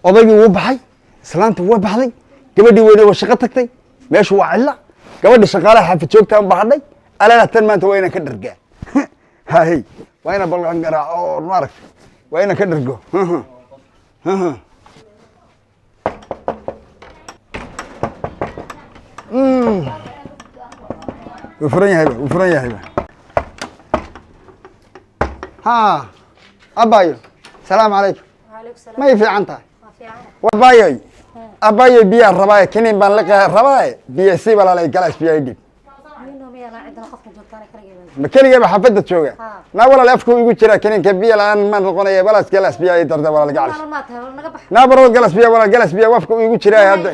Odaygii wuu baxay, islaantii waa baxday, gabadhii weyne waa shaqo tagtay, meeshu waa cilla. Gabadhi shaqaalaha xaafid joogta un baxadhay. Alala tan maanta waa inaan ka dhargaa. Hahey, waa inaan ballan garaaco oo maaragtay, waa inaan ka dhargo. Wuu furan yahayba, wuu furan yahayba. Ha, abayo, salaamu calaykum. May fiican tahay? Abayoy, abayoy, biyaan rabaaye, kinin baan liqa rabaaye, biyo si walaalay, galaas biyo dhib. Ma keligayba xaafadda jooga? Naa walaal, afku igu jira kininka, biyo la-aan ma noqonaya. Walaas galaas biyo ay darda, walaal gacalis. Naa baro, galas biyo walaal, galas biyo afku igu jira hadda.